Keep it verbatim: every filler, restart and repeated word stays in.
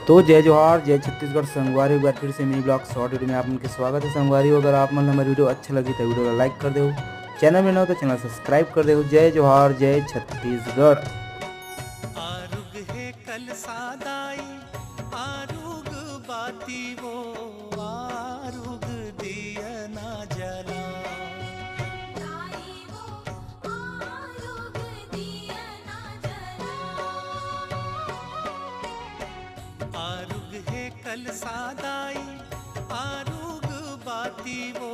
तो जय जोहार, जय छत्तीसगढ़ संगवारी, एक बार फिर से मिनी ब्लॉग शॉर्ट वीडियो में आप मन के स्वागत है संगवारी। अगर आप मन हमारी वीडियो अच्छा लगी तो वीडियो ला लाइक कर देहू, चैनल में नवा हो तो चैनल सब्सक्राइब कर देहू। जय जोहार, जय छत्तीसगढ़। आरुग हे कलसा दाई, आरुग बाती वो, आरुग दिया ना जला। आरुग हे कलसा दाई, आरुग बाती वो,